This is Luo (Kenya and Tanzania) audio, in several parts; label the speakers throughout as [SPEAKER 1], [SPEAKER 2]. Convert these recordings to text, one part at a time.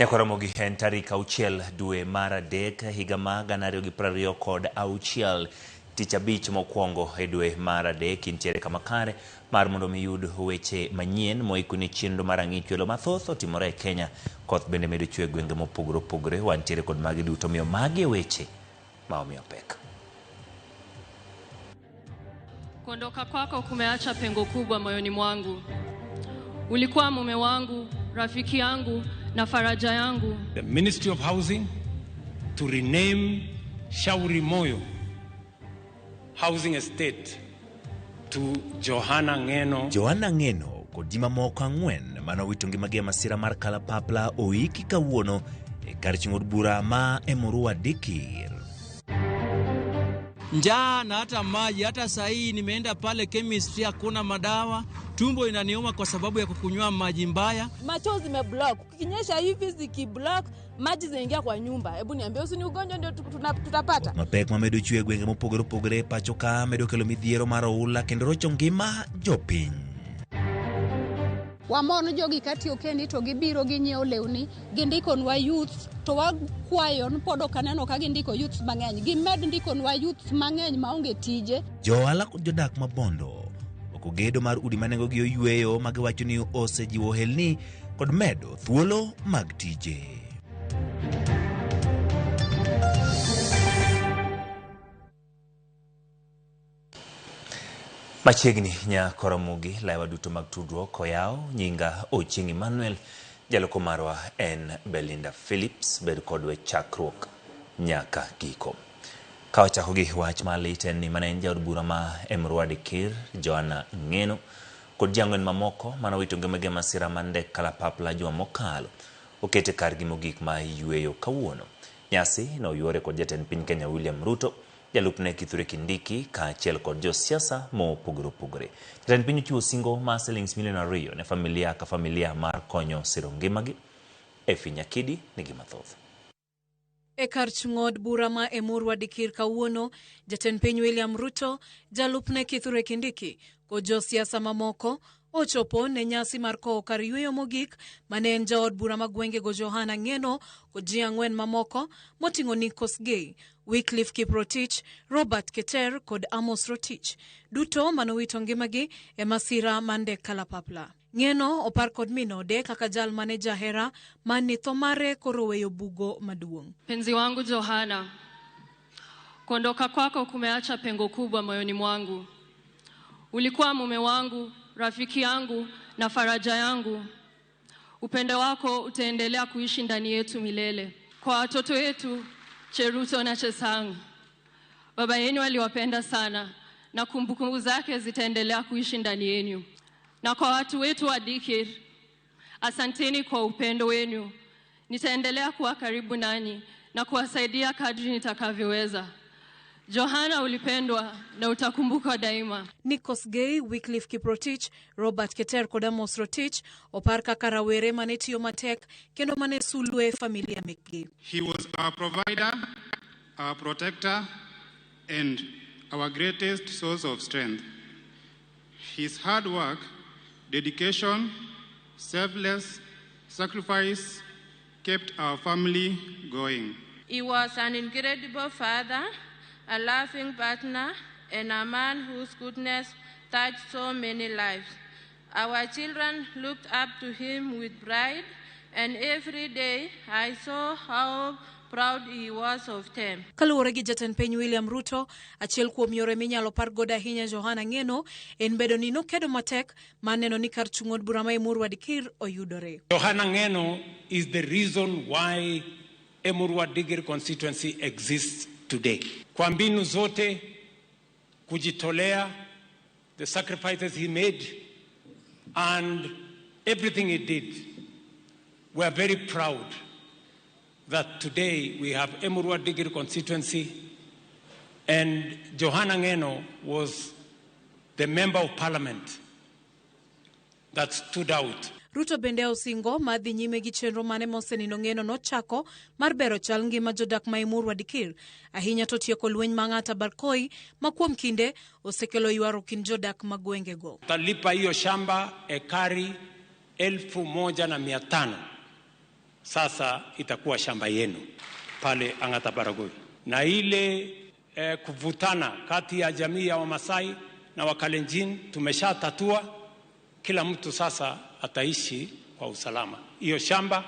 [SPEAKER 1] Nyakwa Ramogi en tarik 6 dwe mar 3 higa ma 2026 tich abich mokwongo e dwe mar 3 intiere kama kare mar mondo mi yud weche manyien moikoni chenro mar ang'ich welo mathoth otimore e Kenya. Koth bende medo chwe e gwenge mopogore opogore. Wantiere kod magi duto omiyo magi e weche ma omiyo pek.
[SPEAKER 2] Kuondoka kwako kumeacha pengo kubwa moyoni mwangu. Ulikuwa mume wangu, rafiki yangu na faraja yangu.
[SPEAKER 3] The Ministry of Housing to rename Shauri Moyo Housing Estate to Johana Ng'eno.
[SPEAKER 1] Johana Ng'eno kod ji mamoko 4 mane owito ngimagi e masira mar kalapapla oiki kawuono e kar chung' od bura ma Emurua Dikir.
[SPEAKER 4] Njaa na hata maji. Hata saa hii nimeenda pale chemistry hakuna madawa, tumbo inaniuma kwa sababu ya kukunywa maji mbaya.
[SPEAKER 5] Macho zimeblock, kukinyesha hivi zikiblock maji zinaingia kwa nyumba. Hebu niambie, usi ni ugonjwa ndio tutapata?
[SPEAKER 1] Mapek mamedo chwe e gwenge mopogore opogore e pacho ka medo kelo midhiero mar oula kendo rocho ngima jopiny.
[SPEAKER 6] Wamor jogi katiyo kendi to gibiro ginyiewo lewni, gindikonwa youth to wakwayo ni pod ok aneno ka gindiko youths mang'eny, gimed ndikonwa youths mang'eny maonge tije.
[SPEAKER 1] Jo ohala kod jodak ma Bondo oko gedo mar udi ma nengogi oyweyo ma giwacho ni osejiwo ohelni kod medo thuolo mag tije. Machiegni nya Koromogi, laiwa duto mag tudruok oyaw, nyinga Ochieng' Emmanuel, jaloko marwa en Belinda Phillips, bed kodwa e chakruok nyaka giko. Ka wachako gi wach malit en ni mane en jaod bura ma Emurua Dikir, Johana Ng'eno, kod ji 4 mamoko mane owito ngimagi e masira mar ndek kalapapla juma mokalo, okete kargi mogik ma yweyo kawuono. Nyasi noyuore kod jatend piny Kenya William Ruto, jalupne Kithure Kindiki kaachiel kod josiasa mopogore opogore. Jatend piny ochiwo singo mar silings milion 2 ne familia ka familia mar konyo siro ngimagi. Effie Nyakidi nigi mathoth.
[SPEAKER 7] E kar chung' od bura ma Emurua Dikir kawuono, jatend piny William Ruto, jalupne Kithure Kindiki kod josiasa mamoko ochopo ne nyasi mar kowo kar yweyo mogik mane en jaod bura ma gwengego Johana Ng'eno kod ji 4 mamoko moting'o Nick Kosgei, Wycliffe Kiprotich, Robert Keter kod Amos Rotich, duto manowito ngimagi e masira mar ndek kalapapla. Ng'eno opar kod minode kaka jal mane jahera mane tho mare koro weyo bugo maduong'.
[SPEAKER 2] Mpenzi wangu Johana, kuondoka kwako kumeacha pengo kubwa moyoni mwangu. Ulikuwa mume wangu, rafiki yangu na faraja yangu. Upendo wako utaendelea kuishi ndani yetu milele. Kwa watoto wetu Cheruto na Chesang, baba yenu aliwapenda sana na kumbukumbu zake zitaendelea kuishi ndani yenu. Na kwa watu wetu wa Dikir, asanteni kwa upendo wenu. Nitaendelea kuwa karibu nanyi na kuwasaidia kadri nitakavyoweza. Johana, ulipendwa na utakumbukwa daima.
[SPEAKER 7] Nick Kosgei, Wycliffe Kiprotich, Robert Keter kod Amos Rotich opar kaka rawere mane tiyo matek kendo mane sulwe familia mekgi.
[SPEAKER 8] He was our provider, our protector, and our greatest source of strength. His hard work, dedication, selfless sacrifice kept our family going.
[SPEAKER 9] He was an incredible father, a loving partner, and a man whose goodness touched so many lives. Our children looked up to him with pride, and every day I saw how proud he was of them.
[SPEAKER 7] Kaluwore gi jatend piny William Ruto, achiel kuom yore minyalo par godo ahinya Johana Ng'eno en bedo ni nokedo matek mar neno ni kar chung' od bura ma Emurua Dikir oyudore.
[SPEAKER 3] Johana Ng'eno is the reason why Emurua Dikir constituency exists today. Kwa mbinu zote, kujitolea, the sacrifices he made, and everything he did, we are very proud that today we have Emurua Dikir constituency, and Johana Ng'eno was the member of parliament that stood out.
[SPEAKER 7] Ruto bende osingo mar dhi nyime gi chenro mane mosenindo Ng'eno nochako mar bero chal ngima jodak ma Emurua Dikir, ahinya to tieko lweny ma Ang'ata Barkoi ma kuom kinde osekelo ywaruok kind jodak ma gwengego.
[SPEAKER 3] Talipa hiyo shamba ekari 1,500 Sasa itakuwa shamba yenu pale Ang'ata Baragoi, na ile kuvutana kati ya jamii ya Wamasai na Wakalenjin tumeshatatua. Kila mtu sasa ataishi kwa usalama. Hiyo shamba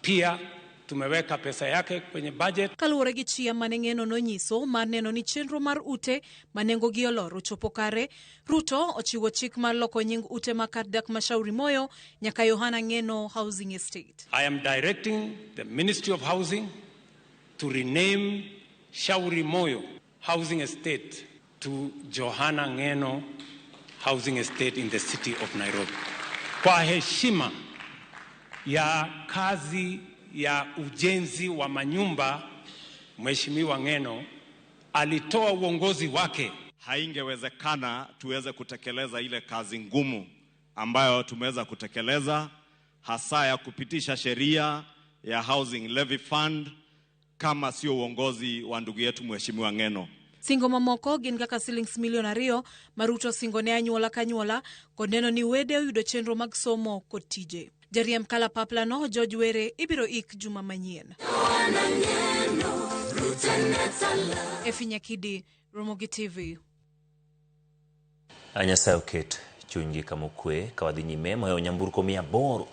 [SPEAKER 3] pia tumeweka pesa yake kwenye budget.
[SPEAKER 7] Kaluwore gi chia mane Ng'eno nonyiso mar neno ni chenro mar ute ma nengogi olor ochopo kare, Ruto ochiwo chik mar loko nying ute ma kar dak ma Shauri Moyo nyaka Yohana Ng'eno Housing Estate.
[SPEAKER 3] I am directing the Ministry of Housing to rename Shauri Moyo Housing Estate to Johana Ng'eno Housing Estate in the city of Nairobi. Kwa heshima ya kazi ya ujenzi wa manyumba, Mheshimiwa Ng'eno alitoa uongozi wake.
[SPEAKER 10] Haingewezekana tuweze kutekeleza ile kazi ngumu ambayo tumeweza kutekeleza, hasa ya kupitisha sheria ya Housing Levy Fund, kama sio uongozi wa ndugu yetu Mheshimiwa Ng'eno.
[SPEAKER 7] Singo mamoko gin kaka silings milion 2 ma Ruto osingo ne anyuola ka anyuola kod neno ni wede oyudo chenro mag somo kod tije. Jariemb kalapaplano George Were ibiro ik juma manyien. Efi Nyakidi, Ramogi TV.
[SPEAKER 1] Nyasaye oket chunygi kama okwe ka wadhi nyime mohewo nyamburko 800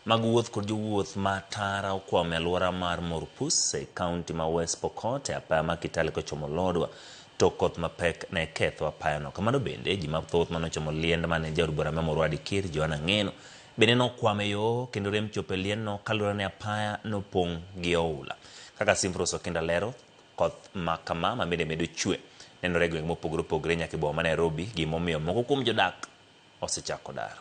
[SPEAKER 1] mag wuoth kod jowuoth ma tara okwamo e alwora mar Morpus e kaunti ma West Pokot e apaya ma Kitale kochomo Lodwar tok koth mapek ne ketho apayano. Kamano bende ji mathoth manochomo liend mane jaod bura ma Emurua Dikirr Johana Ng'eno bende nokwamo e yo kendo rem chopo e liendno kaluwore ni apaya nopong' gi oula. Kaka Simfros Okinda lero, koth ma kama ma bende medo chwe nenore e gwenge mopogore opogore nyaka e boma ma Nairobi, gimomiyo moko kuom jodak osechako dar.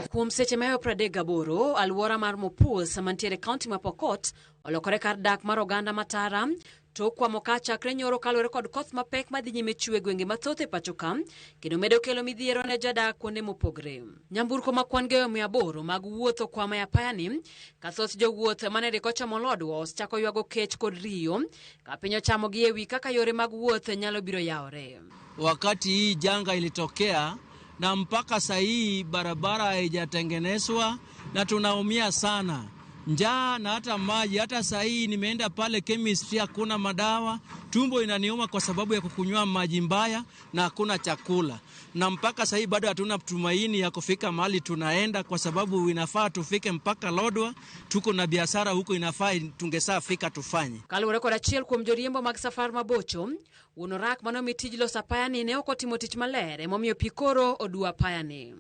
[SPEAKER 11] Kuom seche mahewo 38, alwora mar Mopus mantiere kaunti ma Pokot olokore kar dak mar oganda matara tok kwamo ka chakre nyoro kaluwore kod koth mapek madhi nyime chwe gwenge mathoth e pacho ka kendo medo kelo midhiero ne jodak kuonde mopogre. Nyamburko ma kwan gi 800 mag wuoth okwamo e apayani ka thoth jowuoth mane rik ochomo Lodwar osechako ywago kech kod riyo ka piny ochamogi ewi kaka yore mag wuoth nyalo biro yawore.
[SPEAKER 4] Wakati hii janga ilitokea na mpaka saa hii barabara haijatengenezwa na tunaumia sana, njaa na hata maji. Hata saa hii nimeenda pale chemistry hakuna madawa, tumbo inaniuma kwa sababu ya kukunywa maji mbaya na hakuna chakula. Na mpaka saa hii bado hatuna tumaini ya kufika mahali tunaenda, kwa sababu inafaa tufike mpaka Lodwar, tuko na biashara huko, inafaa tungesaa fika tufanye.
[SPEAKER 11] Kaluwore kod achiel kuom joriembo mag safar mabocho, wuon orak manomi tij loso apayani ne ok otimo tich maler emomiyo pi koro oduwo apayani.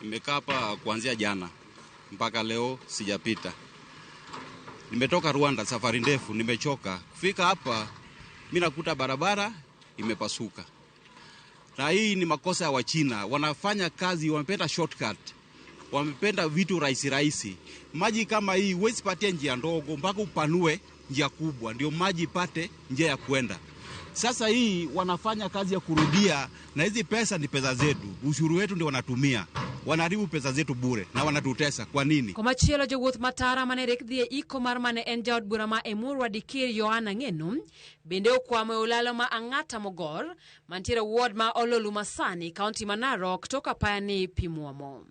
[SPEAKER 12] Nimekaa hapa kuanzia jana mpaka leo sijapita. Nimetoka Rwanda safari ndefu, nimechoka. Kufika hapa mimi nakuta barabara imepasuka. Na hii ni makosa ya Wachina, wanafanya kazi, wamependa shortcut. Wamependa vitu rahisi rahisi. Maji kama hii huwezi patia njia ndogo mpaka upanue njia kubwa ndio maji ipate njia ya kwenda. Sasa hii wanafanya kazi ya kurudia, na hizi pesa ni pesa zetu, ushuru wetu ndio wanatumia. Wanaharibu pesa zetu bure na wanatutesa. Kwa nini?
[SPEAKER 11] Komachielo jowuoth matara mane rik dhi e iko mar mane en jaod bura ma Emurua Dikirr Yohana Ng'eno bende okwamo e olalo ma Ang'ata Mogor mantiere ward ma Ololu Masani, kaunti ma Narok tok apaya ni pi muomo.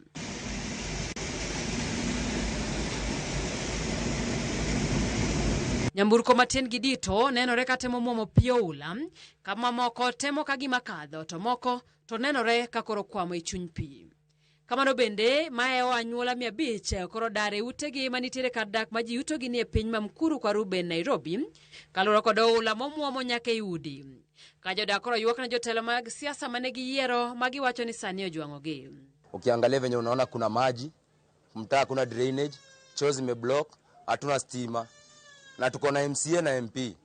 [SPEAKER 11] Nyamburko matin gi dito nenore ka temo muomo pi oula, ka mamoko temo ka gima kadho to moko to nenore ka koro kwamo e chuny pi. Kamano bende maewo anyuola 500 koro dar e utegi manitiere kar dak ma ji yutogi ni e piny ma Mukuru kwa Ruben Nairobi kaluwore kod oula momuomo nyaka e udi. Ka jodak koro ywak ne jotelo mag siasa mane giyiero ma giwacho ni sani ojwang'ogi.
[SPEAKER 13] Ukiangalia venye unaona kuna maji, mtaa kuna drainage, choo zimeblock, hatuna stima. Na tuko na MCA na MP.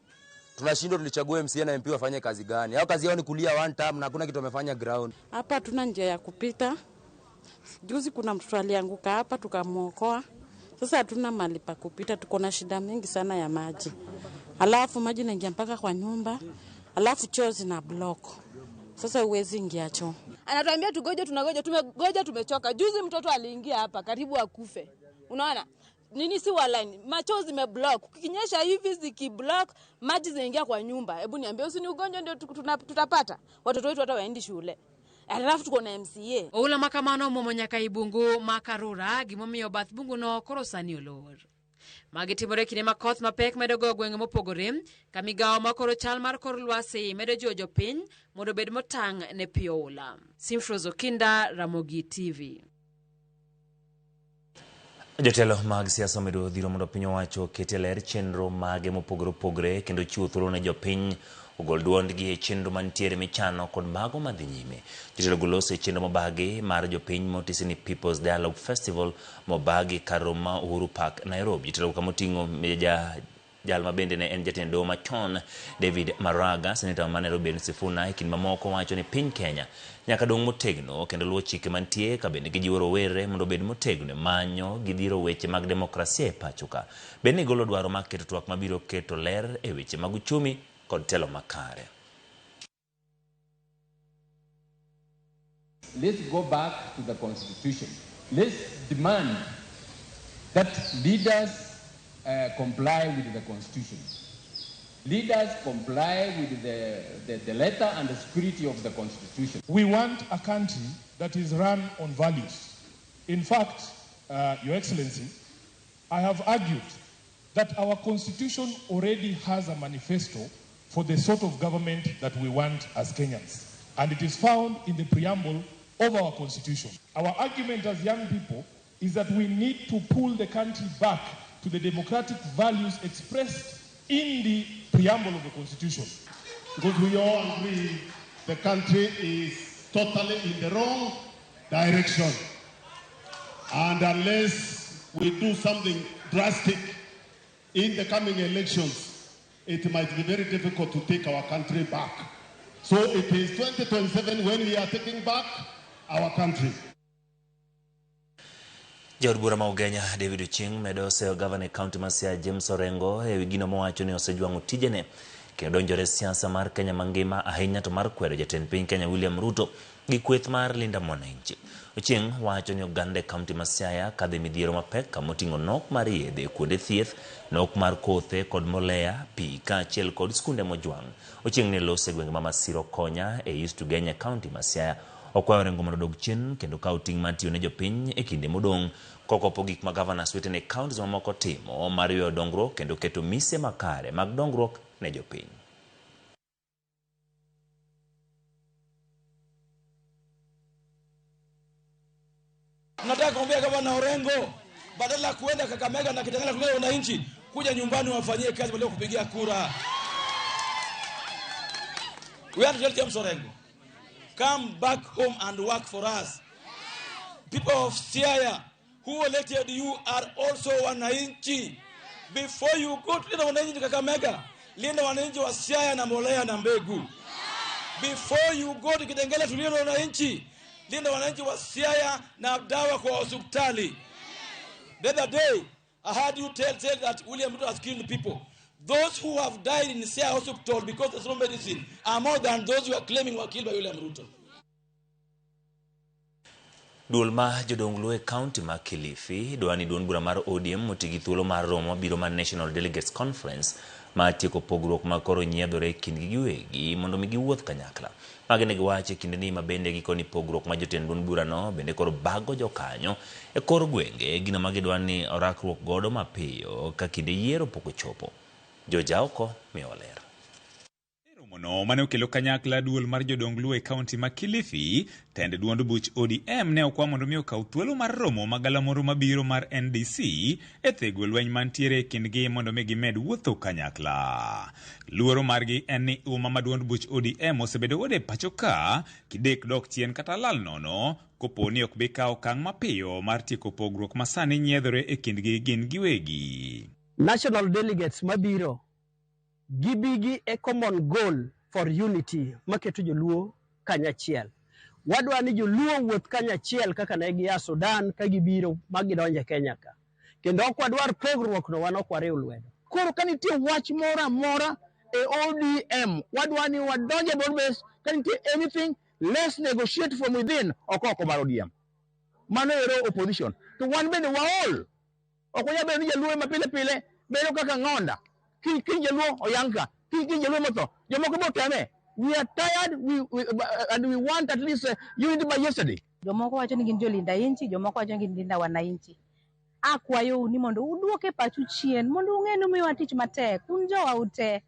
[SPEAKER 13] Tunashindwa tulichagua MCA na MP wafanye kazi gani? Hao kazi yao ni kulia one time na hakuna kitu wamefanya ground.
[SPEAKER 14] Hapa hatuna njia ya kupita. Juzi kuna mtoto alianguka hapa tukamuokoa. Sasa hatuna mahali pa kupita, tuko na shida mingi sana ya maji. Alafu maji inaingia mpaka kwa nyumba, alafu choo zina block. Sasa huwezi ingia choo.
[SPEAKER 5] Anatuambia tugoje, tunagoja, tumegoja, tumechoka. Juzi mtoto aliingia hapa karibu akufe. Unaona? Nini si line, macho zimeblock. Kukinyesha hivi zikiblock, maji zinaingia kwa nyumba. Hebu niambie, usi ni ugonjwa ndio tutapata? Watoto wetu hata waendi shule. Alafu tuko na MCA.
[SPEAKER 11] Oula ma kamano omuomo nyaka i bungu ma Karura, gimomiyo bath bunguno koro sani olor. Magi timore kinde ma koth mapek medo goyo gwenge mopogore, ka migawo ma koro chal mar kor lwasi medo jiwo jopiny mondo obed motang' ne pi oula. Simfros Okinda, Ramogi TV.
[SPEAKER 1] Jotelo mag siasa omedo dhiro mondo piny owacho oket e ler chenro mage mopogore opogore kendo chiwo thuolo ne jopiny ogol duondgi e chenro mantiere michano kod mago madhi nyime. Jotelo go loso e chenro mobagi mar jopiny motisi ni People's Dialogue Festival mobagi kar romo ma Uhuru Park, Nairobi. Jotelo go kamoting'o jal ma bende ne en jatend doho machon David Maraga, seneta ma Nairobi Edwin Sifuna e kind mamoko wacho ni piny Kenya nyaka dong' motegno kendo luwo chike mantie ka bende gijiwo rowere mondo obed motegno e manyo gi dhiro weche mag demokrasia e pacho ka. Bende golo dwaro mar keto twak mabiro keto ler e weche mag uchumi kod telo makare.
[SPEAKER 15] Let's go back to the constitution. Let's demand that leaders comply with the constitution. Leaders comply with the letter and the spirit of the constitution.
[SPEAKER 16] We want a country that is run on values. In fact, Your Excellency, I have argued that our constitution already has a manifesto for the sort of government that we want as Kenyans. And it is found in the preamble of our constitution. Our argument as young people is that we need to pull the country back to the democratic values expressed in the preamble of the constitution.
[SPEAKER 17] Because we all agree the country is totally in the wrong direction. And unless we do something drastic in the coming elections, it might be very difficult to take our country back. So it is 2027 when we are taking back our country.
[SPEAKER 1] Jaod bura ma Ugenya David Ochieng medo seyo gavana e kaunti ma Siaya James Orengo ewi gino mowacho ni osejwang'o tijene kendo donjore siasa mar Kenya mangima ahinya to mar kwedo jatend piny Kenya William Ruto gi kweth mar Linda Mwananchi. Ochieng wacho ni oganda e kaunti ma Siaya kadho e midhiero mapek kamoting'o nok mar yedhe kuonde thieth, nok mar kothe kod mbolea, pi kaachiel kod skunde mojwang'. Ochieng ne loso e gwenge ma Masiro Konya e East Ugenya kaunti ma Siaya. Okwayo Orengo mondo odog chien kendo kaw ting' mar tiyo ne jopiny e kinde modong' kokopo gik ma gavanas wetene e kauntis mamoko timo mar ywayo dongruok kendo keto mise makare mag dongruok ne jopiny.
[SPEAKER 18] Nataka kumwambia gavana Orengo, badala ya kuenda Kakamega na Kitengela kulia wananchi, kuja nyumbani wafanyie kazi badala kupigia kura. We have to tell James Orengo, come back home and work for us. People of Siaya who elected you are also wananchi. Before you go to linda wananchi Kakamega, linda wananchi wa Siaya na mbolea na mbegu. Before you go to Kitengela to linda wananchi, linda wananchi wa Siaya na dawa kwa hospitali. The other day, I heard you tell that William Ruto has killed people. Those who have died in Siaya hospital because there's no medicine are more than those who are claiming were killed by William Ruto.
[SPEAKER 1] Duol ma jodong Luo e kaunti ma Kilifi dwa ni duond bura mar ODM oti gi thuolo mar romo mabiro mar National Delegates Conference ma tieko pogruok ma koro nyiedhore e kindgi giwegi mondo mi giwuoth kanyakla. Magi ne giwacho e kindeni ma bende gikoni pogruok ma jotend duond burano bende koro bago jokanyo e kor gwenge gino ma gidwa ni orakruok godo mapiyo ka kinde yiero pok ochopo. Jojaoko miyo ler.
[SPEAKER 19] Romono mane okelo kanyakla duol mar jodong Luo e kaunti ma Kilifi, tend duond buch ODM ne okwa mondo mi okaw thuolo mar romo magalamoro mabiro mar NDC e thego lweny mantiere e kindgi mondo mi gimed wuotho kanyakla. Luoro margi en ni uma ma duond buch ODM osebedo godo e pacho ka kidek dok chien kata lal nono kopo ni ok bi kawo okang' mapiyo mar tieko pogruok ma sani nyiedhore e kindgi gin giwegi.
[SPEAKER 20] National delegates mabiro gibigi a common goal for unity maketo joluo kanyachiel. Wadwa ni joluo wuoth kanyachiel kaka ne gia Sudan ka gibiro ma gidonjo e Kenya ka. Kendo ok wadwar pogruok no, wan ok wariw lwedo.
[SPEAKER 21] Koro ka nitie wach moro amora e ODM, wadwa ni wadonje broad base, ka nitie anything, let's negotiate from within, ok oko mar ODM. Mano ero opposition. To wan bende waol. Ok wanyal bedo ni jaluo ema pile pile bedo kaka ng'onda. Kiny jaluo oyang ka, kiny jaluo motho, jomoko bo teme. We are tired and we want at least unity by yesterday.
[SPEAKER 6] Jomoko wacho ni gin jolinda inchi, jomoko wacho ni gin linda wananchi. Akwayou ni mondo uduoke pachu chien mondo ung'e ni umiyowa tich matek. Un jowa ute.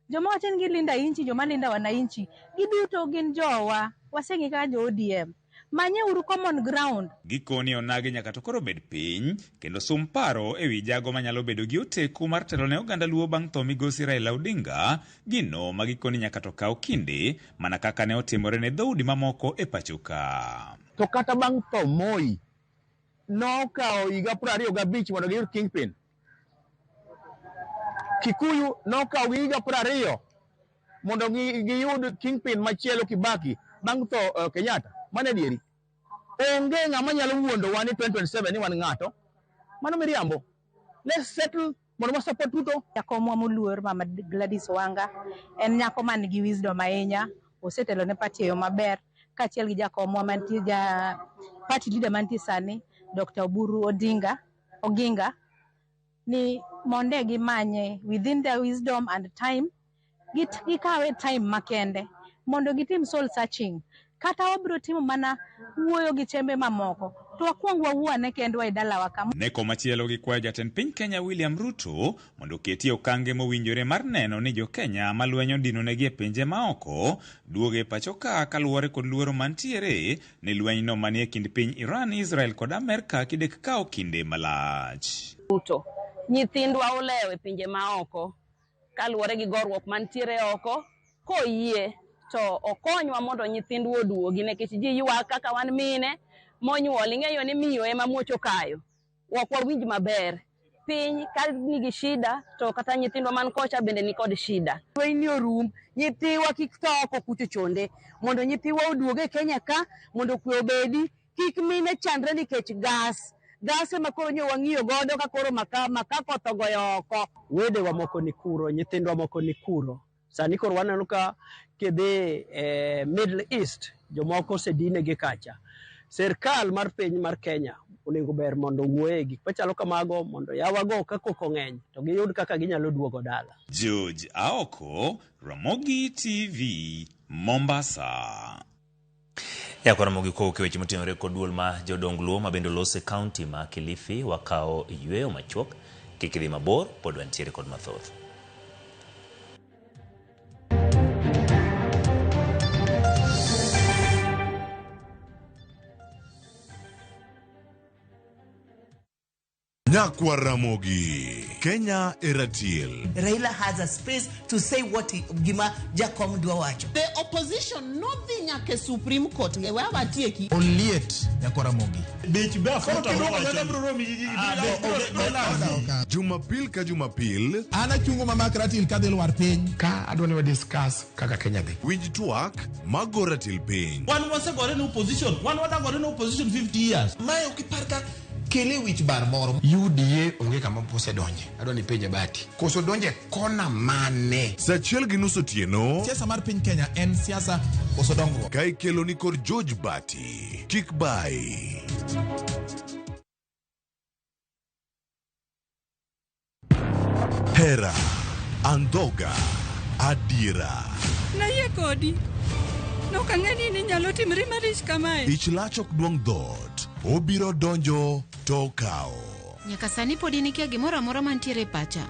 [SPEAKER 6] Joma wacho ni gilinda inchi, joma linda wananchi, giduto gin jowa. Waseng'i kaka jo ODM. Manyeuru common ground.
[SPEAKER 19] Gikone onagi nyaka to koro bed piny kendo sum paro ewi jago manyalo bedo gi oteku mar telo ne oganda Luo bang' tho migosi Raila Odinga, gino ma gikone nyaka to kaw kinde mana kaka ne otimore ne dhoudi mamoko e pacho ka.
[SPEAKER 21] To kata bang' tho Moi, nokawo higa 25 mondo giyud kingpin. Kikuyu nokawo gi higa 20 mondo giyud kingpin machielo Kibaki bang' tho Kenyatta. Mano adieri. Onge ng'ama nyalo wuondowa ni 2027 ni wan ng'ato. Mano miriambo. Let's settle mondo wa support Ruto.
[SPEAKER 6] Jakomwa moluor Mama Gladys Wanga en nyako man gi wisdom ahinya, osetelo ne party e yo maber kaachiel gi jakomwa mantie ja party leader mantie sani Dr. Oburu Odinga Oginga ni monde gimanye within their wisdom and time gikawe time makende mondo gitim soul searching. Kata wabiro timo mana wuoyo gi chembe mamoko to wakwong wawuo kendwa e dalawa ka.
[SPEAKER 19] Ne komachielo gikwayo jatend piny Kenya William Ruto mondo oketie okange mowinjore mar neno ni jo-Kenya ma lweny odinonegi e pinje maoko duogo e pacho ka kaluwore kod luoro mantiere ni lwenyno manie kind piny Iran, Israel kod Amerka kidek kawo kinde malach.
[SPEAKER 22] Ruto, nyithindwa olewo e pinje maoko kaluwore gi goruok mantiere oko, koyie to okonywa mondo nyithindwa oduogi nikech ji ywak kaka wan mine monyuol, ing'eyo ni miyo ema muocho kayo, ok wawinj maber. Piny ka nigi shida to kata nyithindwa man kocha bende nikod shida.
[SPEAKER 23] Lweny ni orum, nyithiwa kik tho oko kucho chonde, mondo nyithiwa oduog e Kenya ka mondo kwe obedi, kik mine chandre nikech gas. Gas ema koro nyo wang'iyo godo ka koro maka koth ogoyo oko.
[SPEAKER 20] Wedewa moko ni kuro, nyithindwa moko ni kuro. Sani koro waneno ka kidhi Middle East, jomoko osedinegi kacha. Sirkal mar piny mar Kenya onego ber mondo owuoye gik machalo kamago mondo yawago ka koko ng'eny to giyud kaka ginyalo duogo dala.
[SPEAKER 19] George Aoko, Ramogi TV, Mombasa.
[SPEAKER 1] Nyakwa Ramogi kowuok e weche motenore kod duol ma jodong Luo ma bende olos e kaunti ma Kilifi wakawo yweyo machuok. Kik idhi mabor, pod wantiere kod mathoth.
[SPEAKER 24] Nyakwa Ramogi, Kenya Eratiel.
[SPEAKER 25] Raila has a space to say what gima Jakom dwa wacho.
[SPEAKER 26] The opposition nodhi nyaka Supreme Court. E wa tieki.
[SPEAKER 27] Oliet Nyakwa Ramogi.
[SPEAKER 24] Jumapil ka Jumapil.
[SPEAKER 27] An achungo mama Ratil kadhi lwar piny. Ka adwa ni wa discuss kaka Kenya dhi.
[SPEAKER 24] Winj twak mago ratil piny.
[SPEAKER 28] Wan wasegore ne opposition. Wan wadagore ne opposition 50 years.
[SPEAKER 27] Mae ok ipar ka kele wich bar moro. UDA onge kama osedonje. Adwa ni penje Bati. Koso donje kona mane?
[SPEAKER 24] Saa 1:30 otieno.
[SPEAKER 27] Siasa mar piny Kenya en siasa koso dongruok.
[SPEAKER 24] Ka ikelo ni kod George Bati. Kik bai. Hera, andhoga, adiera.
[SPEAKER 29] Nayie kodi. Nok ang'e ni inyalo timri marich kamae.
[SPEAKER 24] Ich lach ok duong' dhoot. Obiro donjo to okawo.
[SPEAKER 30] Nyaka sani pod in ikia gimoro amora mantiere e pacha.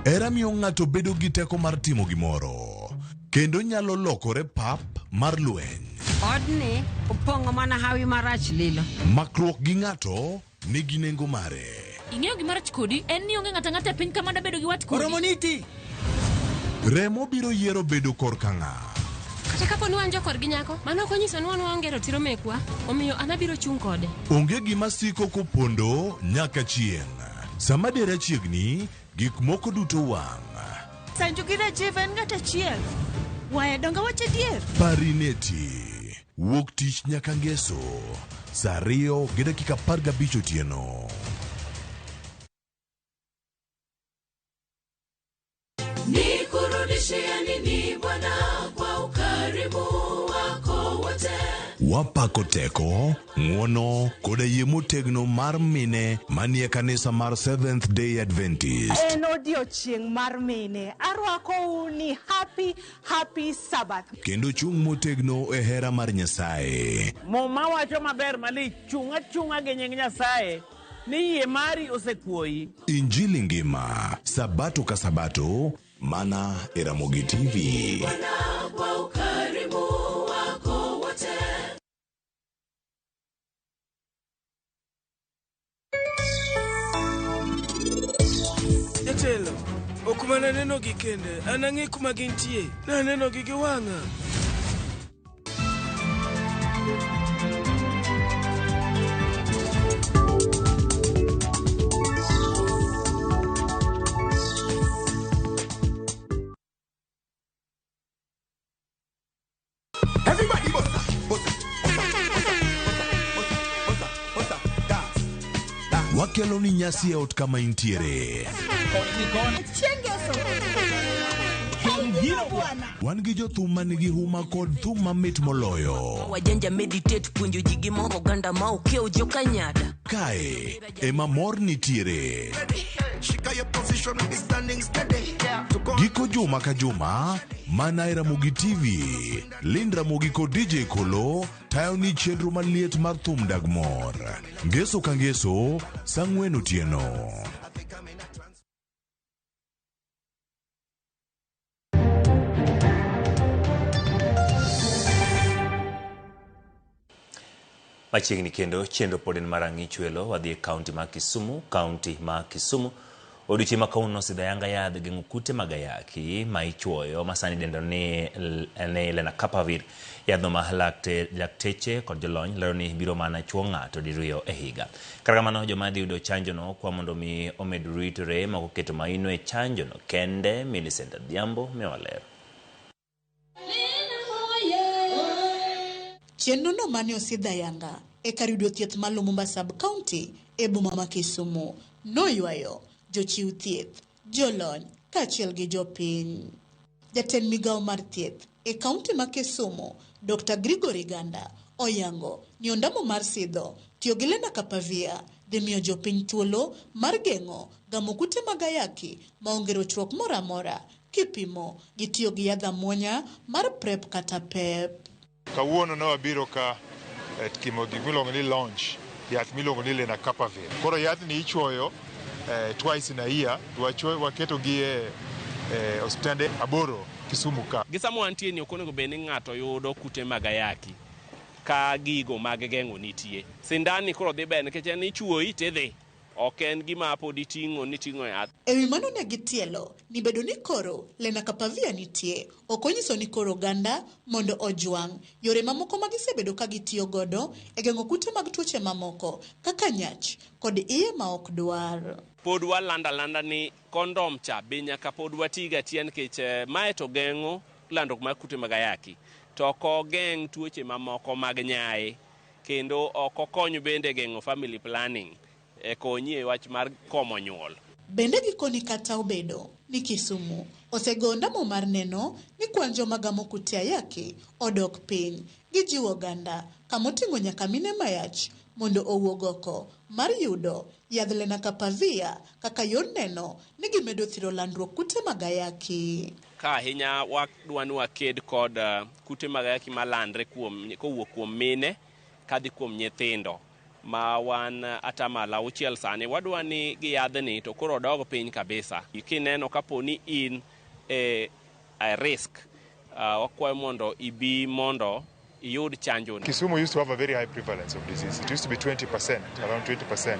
[SPEAKER 24] Hera miyo ng'ato bedo gi teko mar timo gimoro, kendo nyalo lokore pap mar lweny.
[SPEAKER 31] Odni opong'o mana hawi marach lilo.
[SPEAKER 24] Makruok gi ng'ato nigi nengo mare.
[SPEAKER 32] Ing'eyo gima rach kodi en ni onge ng'ato ang'ata e piny ka mada bedo gi wat kodi.
[SPEAKER 27] Oromoniti.
[SPEAKER 24] Remo biro yiero bedo korka ng'a.
[SPEAKER 32] Kata kapo ni wan jokorgi nyako, mano ok onyiso ni wan waonge ratiro mekwa, omiyo an abiro chung' kode.
[SPEAKER 24] Onge gima siko kopondo nyaka chieng'. Sama dera chiegni, gik moko duto wang'.
[SPEAKER 33] Sanju gi Rajiv en ng'at achiel. Waya donga wach adier.
[SPEAKER 24] Parineti. Wuok tich nyaka ngeso. Saa 2:15 otieno.
[SPEAKER 34] Nikurudishia nini Bwana kwa ukarimu wako wote?
[SPEAKER 24] Wapako teko, ng'uono koda yie motegno mar mine manie kanisa mar Seventh Day Adventist.
[SPEAKER 2] En odiochieng' mar mine. Arwakou ni happy, happy Sabbath.
[SPEAKER 24] Kendo chung' motegno e hera mar Nyasaye.
[SPEAKER 3] Muma wacho maber malich, chung' achung'a gi nying Nyasaye ni yie mari osekuoyi.
[SPEAKER 24] Injili ngima, sabato ka sabato, mana e Ramogi TV.
[SPEAKER 4] Bwana kwa ukarimu wako wote.
[SPEAKER 5] Jatelo, ok mana nenogi kende, an ang'e kuma gintie. Nanenogi gi wang'a.
[SPEAKER 7] Everybody bossa, bossa, bossa, bossa, bossa, bossa, dance.
[SPEAKER 24] Wakelo ni nyasi e ot kama intiere. Wan gi jothum ma nigi huma kod thum mamit moloyo.
[SPEAKER 8] Wajanja meditate puonjo ji gi moro oganda ma okiewo jokanyada.
[SPEAKER 24] Kae ema mor nitiere.
[SPEAKER 7] Shika your position, be standing steady.
[SPEAKER 24] Giko juma ka juma, mana e Ramogi TV. Lind Ramogi kod DJ Kolo tayo ni chenro maliet mar thum dag mor. Ngeso ka ngeso, saa ang'wen otieno.
[SPEAKER 1] Machiegni kendo chenro pod en mar ang'ich welo wadhi e kaunti ma Kisumu, kaunti ma Kisumu. Odiochieng' ma kawuono osidho ayanga yadh geng'o kute mag ayaki ma ichuoyo ma sani idendo ni Lenacapavir. Yadhno ma lakteche kod jolony lero ni biro mana chuo ng'ato diriyo e higa. Kata kamano joma dhi yudo chanjono kwa mondo mi omed ritore ma ok oketo maino e chanjono kende. Millicent Adhiambo miyowa ler.
[SPEAKER 9] Chenro no mane osidh ayanga e kar yudo thieth ma Lumumba Sub-County e boma ma Kisumu noywayo jochiw thieth, jolony kaachiel gi jopiny. Jatend migawo mar thieth e kaunti ma Kisumu, Dr. Gregory Ganda, oyango ni ondamo mar sidho tiyo gi Lenacapavir dhi miyo jopiny thuolo mar geng'o gamo kute mag ayaki maonge rochruok moro amora kipimo gi tiyo gi yadh amuonya mar PrEP kata PEP.
[SPEAKER 10] Kawuono ne wabiro ka timo gik miluongo ni launch yath miluongo ni Lenacapavir. Koro yathni ichuoyo twice in a year, waketo gi e osiptande 8 Kisumu ka.
[SPEAKER 11] Gi sama wantie ni ok onego bed ni ng'ato yudo kute mag ayaki ka gigo mag geng'o nitie. Sindan ni koro dhi ber nikech en ichuoyi tidhi. Ok en gima pod iting'o niting'o yath.
[SPEAKER 9] Ewi mano ne gitielo ni bedo ni koro Lenacapavir nitie ok onyiso ni koro oganda mondo ojwang' yore mamoko ma gisebedo ka gitiyo godo e geng'o kute mag tuoche mamoko kaka nyach kod iye ma ok dwar.
[SPEAKER 11] Pod walanda landa ni kondom cha be nyaka pod watiga atiya nikech mae to geng'o landruok mar kute mag ayaki to ok ogeng' tuoche mamoko mag nyaye kendo ok okony bende geng'o family planning e konyi e wach mar komo nyuol.
[SPEAKER 9] Bende gikoni kata obedo ni Kisumu osego ondamo mar neno ni kwan joma gamo kute ayaki odok piny, gijiwo oganda kamoting'o nyaka mine mayach mondo owuog oko mar yudo yadh Lenacapavir kaka yor neno ni gimedo thiro landruok kute mag ayaki.
[SPEAKER 11] Ka ahinya wadwa ni waked kod kute mag ayaki malandre kowuok kuom mine kadhi kuom nyithindo ma wan 6% sani wadwa ni gi yadhni to koro odog piny kabisa. Kineno kapo ni in e risk, wakwayo mondo ibi mondo iyud chanjo.
[SPEAKER 10] Kisumu used to have a very high prevalence of disease. It used to be 20%, around 20%.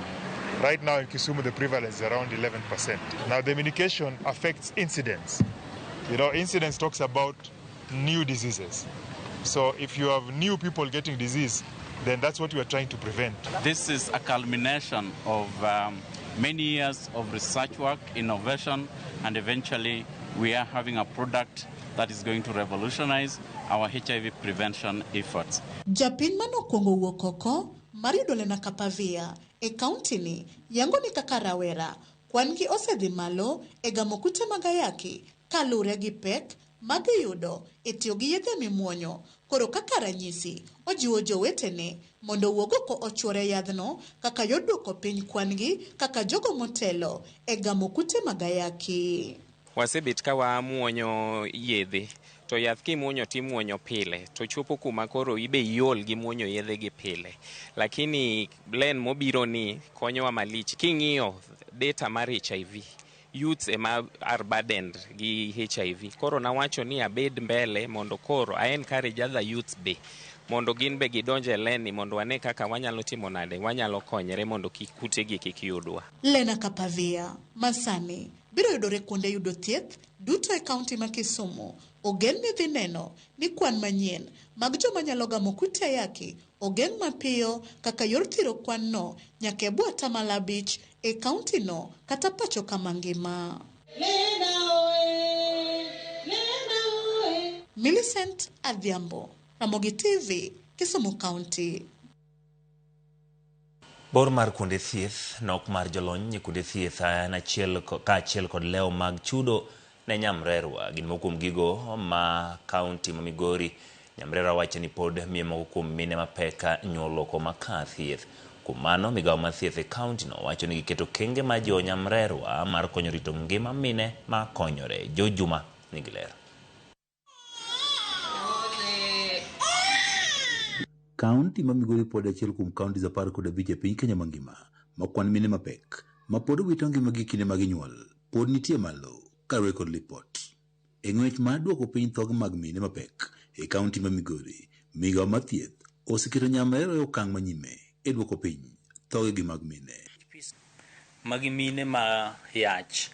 [SPEAKER 10] Right now in Kisumu the prevalence is around 11%. Now the medication affects incidence. You know, incidence talks about new diseases. So if you have new people getting disease, then that's what we are trying to prevent.
[SPEAKER 12] This is a culmination of many years of research work, innovation, and eventually we are having a product that is going to revolutionize our HIV prevention efforts.
[SPEAKER 9] Japiny manokwongo wuok oko mar yudo Lenacapavir e kaunti ni yango ni kaka rawera kwan gi osedhi malo e gamo kute mag ayaki kaluwore gi pek magiyudo e tiyo gi yedhe mimuonyo kod Koro kaka ranyisi, ojiwo jowetene mondo owuog oko ochuore yadhno kaka yor duoko piny kwan gi kaka jogo motelo e gamo kute mag ayaki.
[SPEAKER 6] Wasebet ka wamuonyo yedhe to yath kimuonyo timuonyo pile to chopo kuma koro ibe iol gi muonyo yedhe gi pile, lakini Len mobiro ni konyowa malich. King'iyo data mar HIV, youths ema are burdened gi HIV. Koro nawacho ni abed mbele mondo koro I encourage other youths be mondo gin be gidonj e Len ni mondo wane kaka wanyalo timo nade, wanyalo konyre mondo kik kutegi kik yudwa.
[SPEAKER 9] Lenacapavir masani biro yudore kuonde yudo thieth duto e kaunti ma Kisumu. Ogen ni dhi neno ni kwan manyien mag joma nyalo gamo kute ayaki ogeng' mapiyo kaka yor thiro kwan no nyaka e bwo 5% e kaunti no kata pacho kama ngima. Millicent Adhiambo, Ramogi TV, Kisumu County.
[SPEAKER 1] Bor mar kuonde thieth, nok mar jolony e kuonde thieth en achiel kaachiel kod lewo mag chudo ne nyamrerwa gin moko kuom gigo ma kaunti ma Migori. Nyamrerwa wacho ni pod miyo moko kuom mine mapek nyuol oko ma kar thieth. Kuom mano, migawo mar thieth e kaunti no wacho ni giketo okenge mar jiwo nyamrerwa mar konyo rito ngima mine ma konyore. Jo Juma nigi ler.
[SPEAKER 13] Kaunti ma Migori pod achiel kuom kauntis 15 e piny Kenya mangima ma kwan mine mapek ma pod wito ngimagi kinde ma ginyuol pod nitie malo kaluwore kod lipot. E ng'wech mar duoko piny thoge mag mine mapek e kaunti ma Migori, migawo mar thieth oseketo nyamrerwa e okang' manyime e duoko piny thogegi mag mine.
[SPEAKER 14] Magi mine ma yach.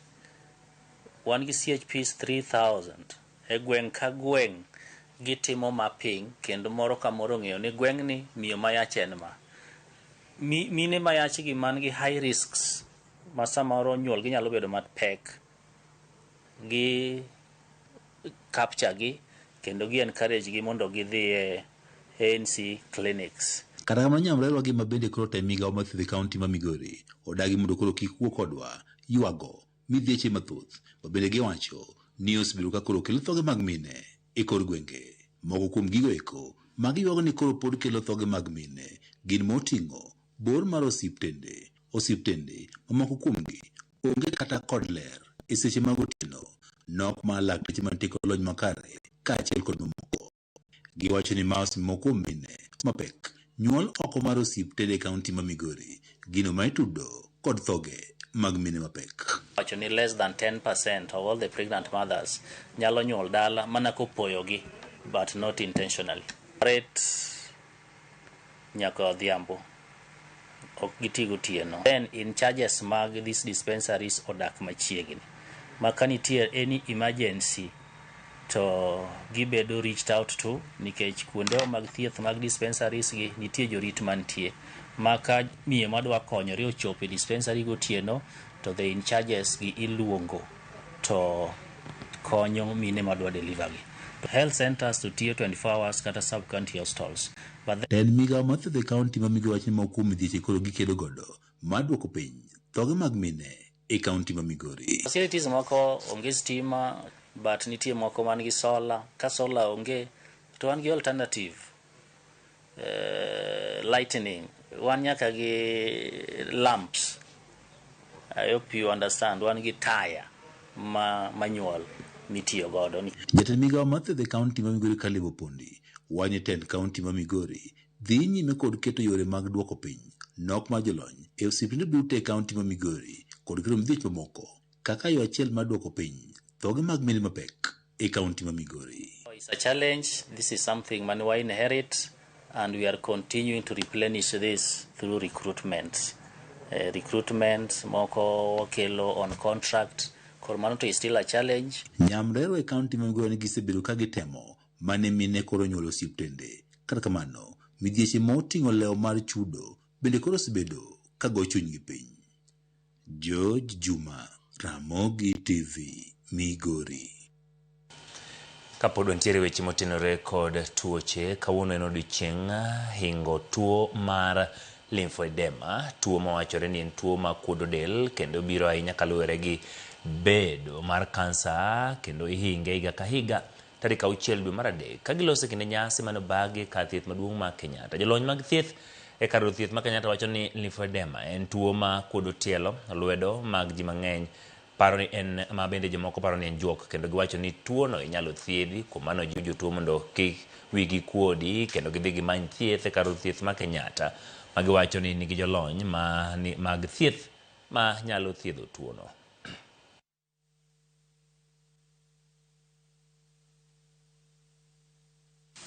[SPEAKER 14] Wan gi CHPs 3000 e gweng' ka gweng' gitimo mapping kendo moro ka moro ong'eyo ni gweng'ni miyo mayach en ma. Mine mayach gi man gi high risks ma samoro nyuol gi nyalo bedo mapek, gi capture gi kendo gi encourage gi mondo gidhi e ANC clinics.
[SPEAKER 13] Kata kamano nyamrerwa gi ma bende koro te migawo mar thieth e kaunti ma Migori odagi mondo koro kik wuo kodwa ywago midhieche mathoth ma bende giwacho ni osebedo ka koro kelo thoge mag mine e kor gwenge. Moko kuom gigo eko ma giywago ni koro pod kelo thoge mag mine gin moting'o bor mar osiptende, osiptende mamoko kuomgi onge kata kod ler e seche mag otieno, nok mar lakteche mantie kod lony makare kaachiel kod mamoko. Giwacho ni ma osemiyo moko kuom mine mapek nyuol oko mar osiptende e kaunti ma Migori, gino ma itudo kod thoge mag mine mapek.
[SPEAKER 14] Wacho ni less than 10% of all the pregnant mothers nyalo nyuol dala mana kopoyogi but not intentionally. Rate nyaka odhiambo ok giti gotieno. Then in charges mag these dispensaries odak machiegni ma ka nitie any emergency to gibedo reached out to nikech kuonde mag thieth mag dispensaries gi nitie jorit mantie ma ka miyo madwa konyore ochopo e dispensary gotieno to the in charges gi iluongo to konyo mine madwa deliver gi. Health centers to tiyo 24 hours kata sub county hospitals. But
[SPEAKER 13] Tend migawo mar thieth e kaunti ma Migori wacho ni moko kuom midhieche koro gikedo godo mar duoko piny thoge mag mine e kaunti ma Migori.
[SPEAKER 14] Facilities moko onge stima but nitie moko man gi solar. Ka solar onge to wan gi alternative lightning. Wan nyaka gi lamps. I hope you understand. Wan gi taya ma manyuol mitiyo godo.
[SPEAKER 13] Jatend migawo mar thieth e kaunti ma Migori Caleb Opondi wacho ni tend kaunti ma Migori dhi nyime kod keto yore mag duoko piny nok mar jolony e osiptende duto e kaunti ma Migori kod keto midhiech mamoko kaka yo achiel mar duoko piny thoge mag mine mapek e kaunti ma Migori.
[SPEAKER 14] It's a challenge. This is something mane wa inherit and we are continuing to replenish this through recruitment. Recruitment moko wakelo on contract. Koro mano to is still a challenge.
[SPEAKER 13] Nyamrerwa e kaunti ma Migori ni gisebedo ka gitemo mane mine koro nyuolo osiptende. Kata kamano, midhieche ma oting'o lewo mar chudo bende koro osebedo ka go chunygi piny. George Juma, Ramogi TV, Migori.
[SPEAKER 1] Kapod wantiere weche motenore kod tuoche, kawuono en odiochieng' hingo tuo mar lymphedema, tuo mawachore ni en tuo ma kuodo del kendo biro ahinya kaluwore gi bedo mar kansa kendo ihinge higa ka higa tarik 6 dwe mar 3 ka giloso e kinde nyasi mane obagi kar thieth maduong' ma Kenyatta. Jolony mag thieth e kar yudo thieth ma Kenyatta wacho ni lymphedema en tuo ma kuodo tielo, lwedo mag ji mang'eny paro ni en ma bende jomoko paro ni en juok kendo giwacho ni tuono inyalo thiedhi. Kuom mano jiw jotuo mondo kik wigi kuodi kendo gidhi gimany thieth e kar yudo thieth ma Kenyatta ma giwacho ni nigi jolony mag thieth ma nyalo thiedho tuono.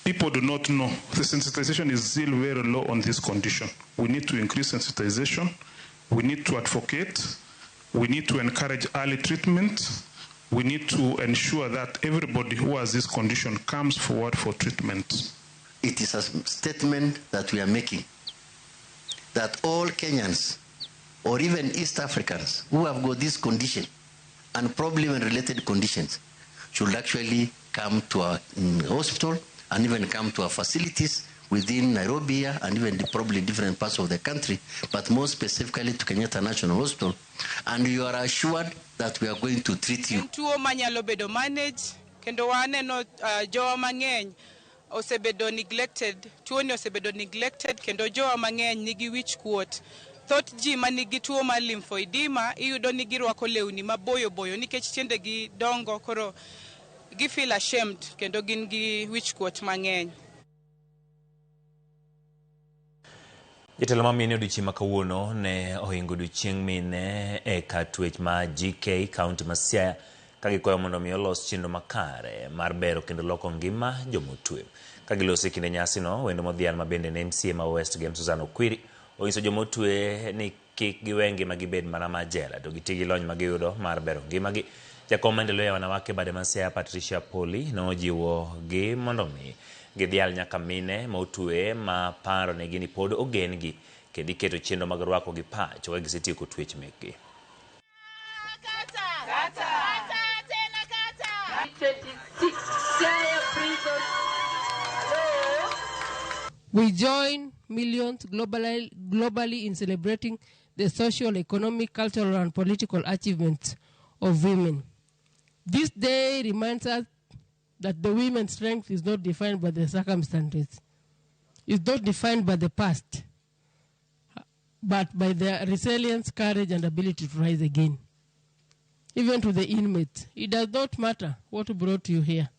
[SPEAKER 15] People do not know. The sensitization is still very low on this condition. We need to increase sensitization. We need to advocate. We need to encourage early treatment. We need to ensure that everybody who has this condition comes forward for treatment.
[SPEAKER 16] It is a statement that we are making that all Kenyans or even East Africans who have got this condition and probably even related conditions should actually come to our hospital and even come to our facilities within Nairobi and even probably different parts of the country, but more specifically to Kenyatta National Hospital. And you are assured that we are going to treat you.
[SPEAKER 17] Tuo manyalo bedo manage, kendo waneno jowa mang'eny osebedo neglected, tuo ni osebedo neglected, kendo jowa mang'eny nigi wich kuot. Thoth ji manigi tuo mar lymphoedema iyudo ni girwako lewni maboyo boyo nikech tiendegi dongo, koro gi feel ashamed kendo gin gi wich kuot mang'eny.
[SPEAKER 1] Jatelo ma mine odiochieng' ma kawuono ne ohingo odiochieng' mine e kar twech ma GK kaunti ma Siaya ka gikwayo mondo mi olos chenro makare mar bero kendo loko ngima jomotwe. Ka giloso e kinde nyasino, wendo modhial ma bende ne MCA ma West Gem Susan Okwiri onyiso jomotwe ni kik giwe ngimagi bed mana ma jela to giti gi lony magiyudo mar bero ngimagi. Jakom maendeleo ya wanawake bade ma Siaya Patricia Poli nojiwo gi mondo mi gidhial nyaka mine motwe ma paro negi ni pod ogen gi kendo iketo chenro mag rwako gi pacho ka gisetieko twech mekgi.
[SPEAKER 18] We join millions globally in celebrating the social, economic, cultural, and political achievements of women. This day reminds us that the women's strength is not defined by the circumstances. It's not defined by the past, but by their resilience, courage, and ability to rise again. Even to the inmates, it does not matter what brought you here.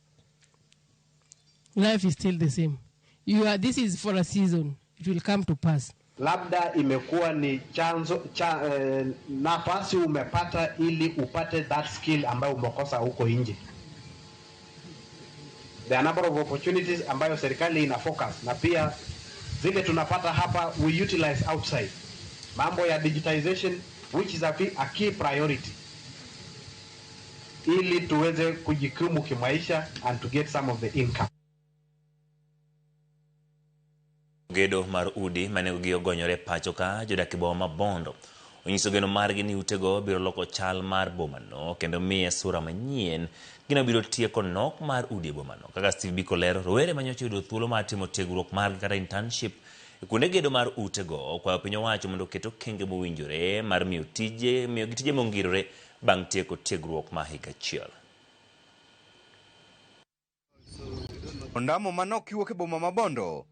[SPEAKER 18] Life is still the same. This is for a season. It will come to pass.
[SPEAKER 19] Labda imekuwa ni chanzo nafasi umepata ili upate that skill ambayo umekosa huko nje. There are number of opportunities ambayo serikali ina focus na pia zile tunapata hapa we utilize outside. Mambo ya digitization which is a key priority ili tuweze kujikimu kimaisha and to get some of the income.
[SPEAKER 1] Gedo mar udi mane gi ogonyore pacho ka jodak e boma ma Bondo onyiso geno margi ni utego biro loko chal mar bomano kendo miye sura manyien. Gino biro tieko nok mar udi e bomano. Kaka Steve Biko lero, rowere manyocha oyudo thuolo mar timo tiegruok margi kata internship e kuonde gedo mar utego okwayo piny owacho mondo oket okenge mowinjore mar miyo gi tije mongirore bang' tieko tiegruok ma higa achiel.
[SPEAKER 20] Ondamo manok kiwuok e boma ma Bondo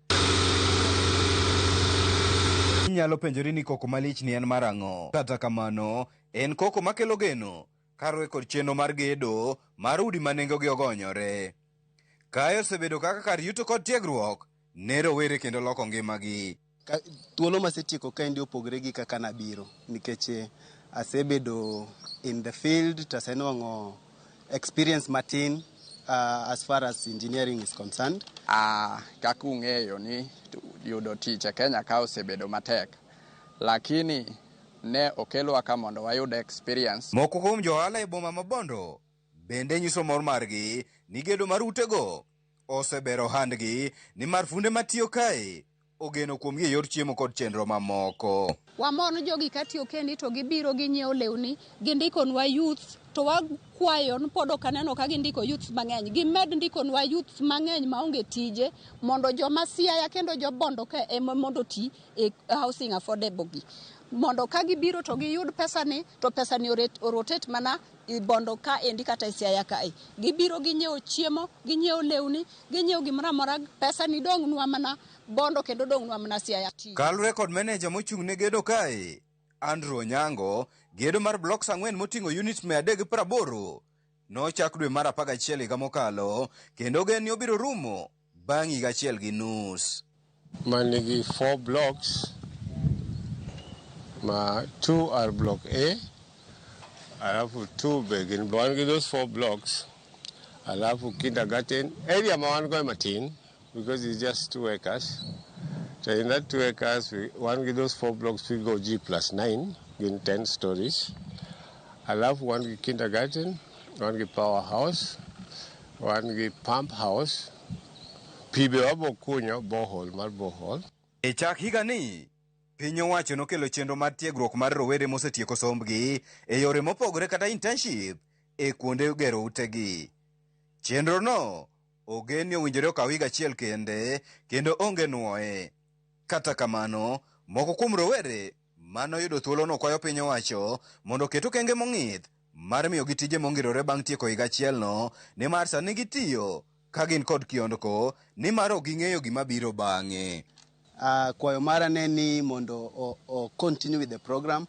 [SPEAKER 20] inyalo penjori ni koko malich ni en mar ang'o. Kata kamano, en koko makelo geno kaluwore kod chenro mar gedo mar udi ma nengogi ogonyore. Kae osebedo kaka kar yuto kod tiegruok ne rowere kendo loko ngimagi.
[SPEAKER 21] Thuolo masetieko kaendi opogore gi kaka nabiro nikech asebedo in the field to asenwang'o experience matin as far as engineering is concerned.
[SPEAKER 22] Kaka ung'eyo ni yudo tich e Kenya ka osebedo matek, lakini ne okelwa ka mondo wayud experience.
[SPEAKER 20] Moko kuom jo ohala e boma ma Bondo bende nyiso mor margi ni gedo mar utego osebero ohandgi nimar funde matiyo kae ogeno kuomgi e yor chiemo kod chenro mamoko.
[SPEAKER 23] Wamor ni jogi katiyo kendi to gibiro ginyiewo lewni, gindikonwa youth to wakwayo ni pod ok aneno ka gindiko youth mang'eny. Gimed ndikonwa youth mang'eny maonge tije mondo joma Siaya kendo jo Bondo ka ema mondo oti e housing affordable gi. Mondo ka gibiro to giyud pesani, to pesani orotate mana i Bondo ka endi kata e Siaya kae. Gibiro ginyiewo chiemo, ginyiewo lewni, ginyiewo gimoro amora, pesani dong'nwa mana Bondo kendo dong'nwa mana Siaya.
[SPEAKER 20] Kaluwore kod meneja mochung' ne gedo kae, Andrew Onyango, gedo mar blocks 4 moting'o units 380 nochak dwe mar 11 higa mokalo kendo ogen ni obiro rumo bang' higa 1.5.
[SPEAKER 2] Manigi 4 blocks, ma 2 are block A, alafu 2 be gin wan gi those 4 blocks, alafu kindergarten area ma wan go matin because it's just 2 acres. So in that 2 acres, wan gi those 4 blocks we go G+9 gin 10 stories. Alafu wan gi kindergarten, wan gi powerhouse, wan gi pump house, pi be wabo kunyo borehole mar borehole.
[SPEAKER 20] E chak higani, piny owacho nokelo chenro mar tiegruok mar rowere mosetieko sombgi e yore mopogore kata internship e kuonde gero utegi. Chenro no ogen ni owinjore okaw higa achiel kende kendo onge nuoye. Kata kamano, moko kuom rowere manoyudo thuolono kwayo piny owacho mondo oket okenge mong'ith mar miyogi tije mongirore bang' tieko higa achielno, nimar sani gitiyo ka gin kod kiondko nimar ok ging'eyo gima biro bang'e.
[SPEAKER 21] Kwayo mara ne ni mondo o continue with the program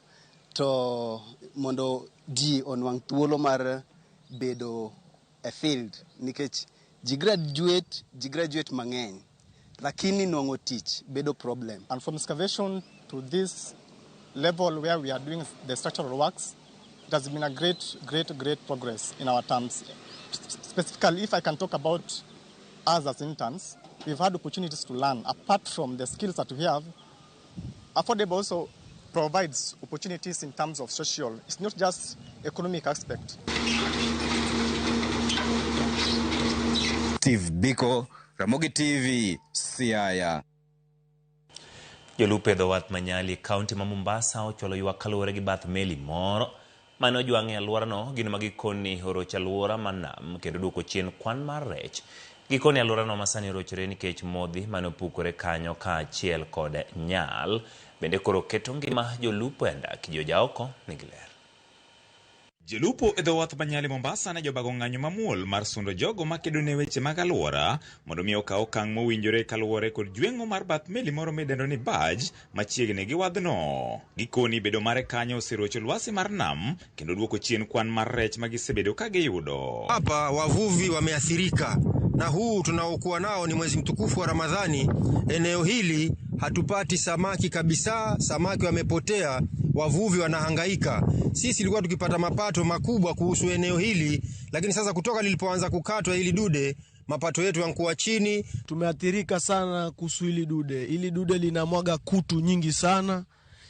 [SPEAKER 21] to mondo ji onwang' thuolo mar bedo e field nikech ji graduate mang'eny lakini nwang'o tich bedo problem.
[SPEAKER 3] And from excavation to this level where we are doing the structural works, it has been a great, great, great progress in our terms. Specifically, if I can talk about us as interns, we've had opportunities to learn. Apart from the skills that we have, Affordable also provides opportunities in terms of social. It's not just economic aspect.
[SPEAKER 20] Steve Biko, Ramogi TV, Siaya.
[SPEAKER 1] Jolupo e dho wath ma Nyali e kaunti ma Mombasa ochwalo ywak kaluwore gi bath meli moro mane ojwang' e alworano, gino ma gikoni orocho alwora mar nam kendo duoko chien kwan mar rech. Gikoni alworano ma sani orochore nikech modhi mane opukore kanyo kaachiel kod nyal bende koro keto ngima jolupo e andaki. Jojaoko nigi ler.
[SPEAKER 4] Jolupo e dho wath ma Nyali Mombasa ne jobago ng'anyo mamuol mar sundo jogo makedo ne weche mag alwora mondo mi okaw okang' mowinjore kaluwore kod jweng'o mar bath meli moro midendo ni barge machiegni gi wadhno. Gikoni bedo mare kanyo oserocho lwasi mar nam kendo duoko chien kwan mar rech ma gisebedo ka giyudo.
[SPEAKER 5] Hapa wavuvi wameathirika na huu tunaokuwa nao ni mwezi mtukufu wa Ramadhani. Eneo hili hatupati samaki kabisa, samaki wamepotea, wavuvi wanahangaika. Sisi tulikuwa tukipata mapato makubwa kuhusu eneo hili, lakini sasa kutoka lilipoanza kukatwa hili dude, mapato yetu yanakuwa chini.
[SPEAKER 25] Tumeathirika sana kuhusu hili dude. Hili dude linamwaga kutu nyingi sana.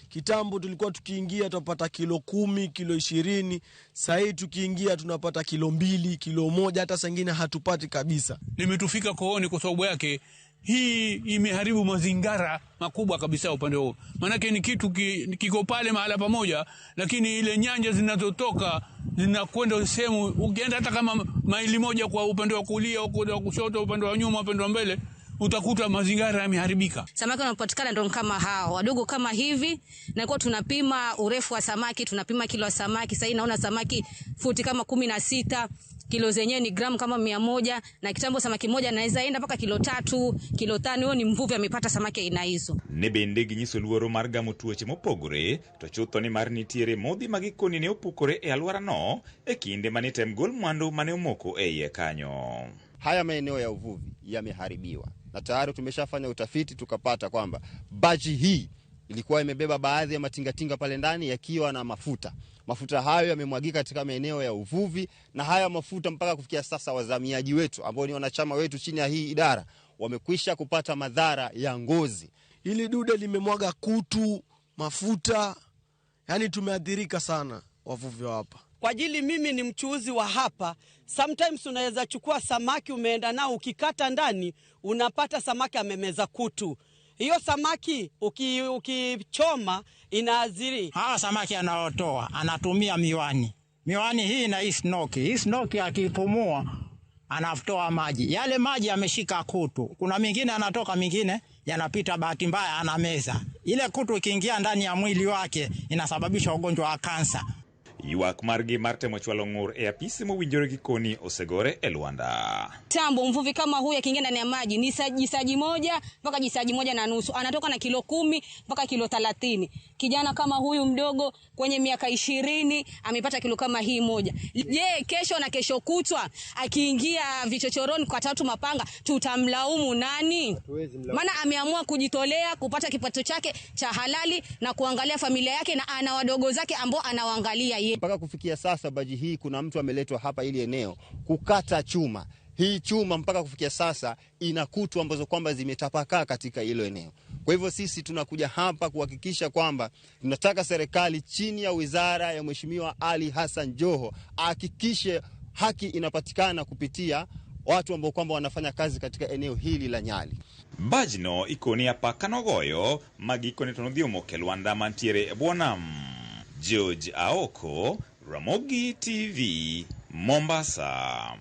[SPEAKER 25] Kitambo tulikuwa tukiingia tunapata kilo 10, kilo 20. Sasa hii tukiingia tunapata kilo 2, kilo 1, hata saa nyingine hatupati kabisa.
[SPEAKER 26] Limetufika kooni kwa sababu yake. Hii imeharibu mazingara makubwa kabisa upande huo. Maanake ni kitu kiko pale mahala pamoja, lakini ile nyanja zinazotoka zinakwenda sehemu, ukienda hata kama maili 1 kwa upande wa kulia, upande wa kushoto, upande wa nyuma, upande wa mbele, utakuta mazingira yameharibika.
[SPEAKER 27] Samaki wanapatikana ndio kama hao wadogo kama hivi, na kwa tunapima urefu wa samaki, tunapima kilo ya samaki. Sasa naona samaki futi kama 16, kilo zenyewe ni gramu kama 100, na kitambo samaki moja anaweza enda mpaka kilo 3, kilo 5. Huyo ni mvuvi amepata samaki aina hizo.
[SPEAKER 4] Ne bende ginyiso luoro mar gamo tuoche mopogore, to chutho ni mar nitiere modhi ma gikoni ne opukore e alworano e kinde mane tem gol mwandu mane omoko e iye kanyo.
[SPEAKER 28] Haya maeneo ya uvuvi yameharibiwa na tayari tumeshafanya utafiti tukapata kwamba baji hii ilikuwa imebeba baadhi ya matingatinga pale ndani yakiwa na mafuta. Mafuta hayo yamemwagika katika maeneo ya uvuvi, na haya mafuta mpaka kufikia sasa wazamiaji wetu ambao ni wanachama wetu chini ya hii idara wamekwisha kupata madhara ya ngozi.
[SPEAKER 25] Hili dude limemwaga kutu, mafuta, yani tumeathirika sana wavuvi hapa.
[SPEAKER 29] Kwa ajili mimi ni mchuuzi wa hapa, sometimes unaweza chukua samaki umeenda nao, ukikata ndani unapata samaki amemeza kutu. Hiyo samaki ukichoma inaadhiri.
[SPEAKER 30] Hawa samaki anaotoa anatumia miwani. Miwani hii na hii snoki. Hii snoki akipumua
[SPEAKER 6] anatoa maji. Yale maji yameshika kutu. Kuna mingine anatoka, mingine yanapita, bahati mbaya anameza. Ile kutu ikiingia ndani ya mwili wake inasababisha ugonjwa wa kansa.
[SPEAKER 4] Ywak margi mar temo chwalo ng'ur e apisi mowinjore gi koni osegore e lwanda.
[SPEAKER 27] Tambo mvuvi kama huyu akiingia ndani ya maji ni jisaji 1 mpaka jisaji 1.5, anatoka na kilo 10 mpaka kilo 30. Kijana kama huyu mdogo kwenye miaka 20 amepata kilo kama hii moja. Je, kesho na kesho kutwa akiingia vichochoroni kwa tatu mapanga tutamlaumu nani? Maana ameamua kujitolea kupata kipato chake cha halali na kuangalia familia yake, na ana wadogo zake ambao anawaangalia yeye.
[SPEAKER 28] Mpaka kufikia sasa baji hii kuna mtu ameletwa hapa ili eneo kukata chuma. Hii chuma mpaka kufikia sasa ina kutu ambazo kwamba zimetapakaa katika hilo eneo. Kwa hivyo sisi tunakuja hapa kuhakikisha kwamba tunataka serikali chini ya wizara ya Mheshimiwa Ali Hassan Joho ahakikishe haki inapatikana kupitia watu ambao kwamba wanafanya kazi katika eneo hili la Nyali.
[SPEAKER 4] Bajno ikoni apaka nogoyo magikone to nodhi omoko e lwanda mantiere e bwo nam. George Aoko, Ramogi TV, Mombasa.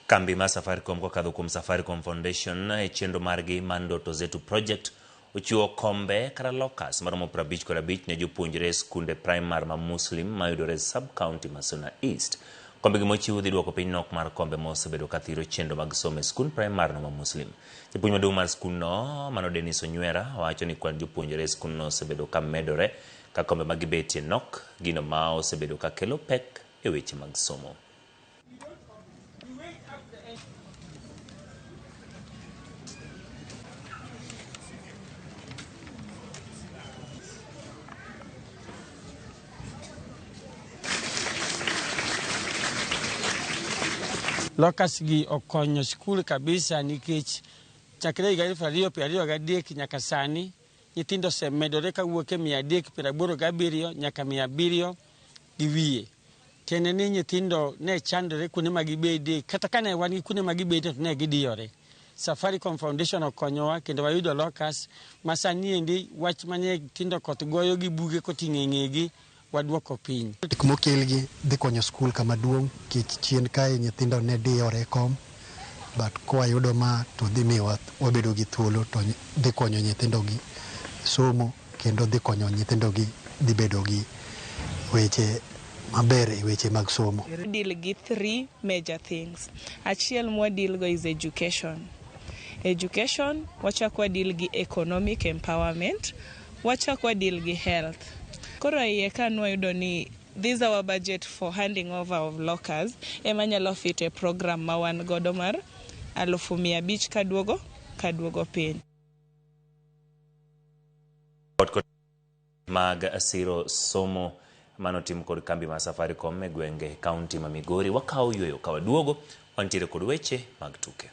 [SPEAKER 1] Kambi mar Safaricom kokadho kuom Safaricom Foundation e chenro margi mar Ndoto Zetu Project ochiwo kombe kata lokas maromo 55 ne jopuonjre e skunde primar ma Muslim mayudore e sub-county ma Suna East. Kombe gi mochiw dhi duoko piny nok mar kombe mosebedo kathiro chenro mag somo e skund primar no ma Muslim. Japuonj maduong' mar skundno mano Dennis Onywera wacho ni kwan jopuonjre e skundno osebedo ka medore ka kombe ma gibetie nok, gino ma osebedo ka kelo pek e weche mag somo.
[SPEAKER 7] Lokas gi okonyo skul kabisa nikech chakre higa 2023 nyaka sani nyithindo osemedore kawuok e 387 nyaka 700 gi wiye. Tiende ni nyithindo ne chandore kuonde ma gibede, kata kane wan gi kuonde ma gibede to ne gidiyore. Safaricom Foundation okonyowa kendo wayudo lokas ma sani endi wach mane nyithindo koth goyo gi buge koting'o e ng'egi waduoko piny.
[SPEAKER 8] Gik mokelgi dhi konyo skul kama duong' kech chien kae nyithindo ne diyore kom, but kwayudo ma to dhi miyowa wabedo gi thuolo to dhi konyo nyithindo gi somo kendo dhi konyo nyithindo gi dhi bedo gi weche maber e weche mag somo.
[SPEAKER 9] Deal gi 3 major things. Achiel mwa deal go is education. Education, wachako deal gi economic empowerment, wachako deal gi health. Koro iye ka nwayudo ni this our budget for handing over of lockers ema nyalo fit e program ma wan godo mar 500,000 kaduogo piny.
[SPEAKER 1] Mag siro somo manotim kod kambi mar Safaricom e gwenge kaunti ma Migori. Wakawo yweyo ka waduogo wantiere kod weche mag tuke.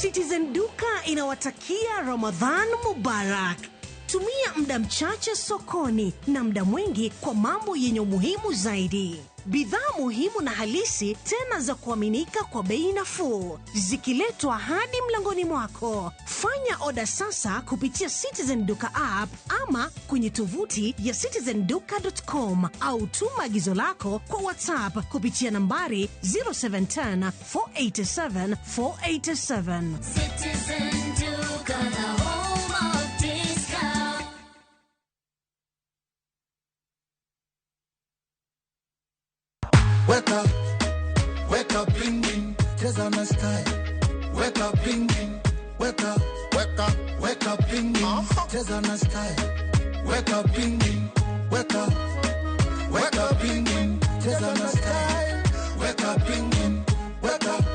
[SPEAKER 10] Citizen Duka inawatakia Ramadhan Mubarak. Tumia muda mchache sokoni na muda mwingi kwa mambo yenye umuhimu zaidi. Bidhaa muhimu na halisi tena za kuaminika kwa bei nafuu, zikiletwa hadi mlangoni mwako. Fanya oda sasa kupitia Citizen Duka app ama kwenye tovuti ya citizenduka.com au tuma agizo lako kwa WhatsApp kupitia nambari 0710 487 487.
[SPEAKER 11] Citizen Duka, the home of discount.
[SPEAKER 12] Wake up, bling bling, cheza na style. Wake up, bling bling, wake up, wake up, wake up, bling bling, cheza na style. Wake up, bling bling, wake up, wake up, bling bling, cheza na style. Wake up, bling bling, wake up,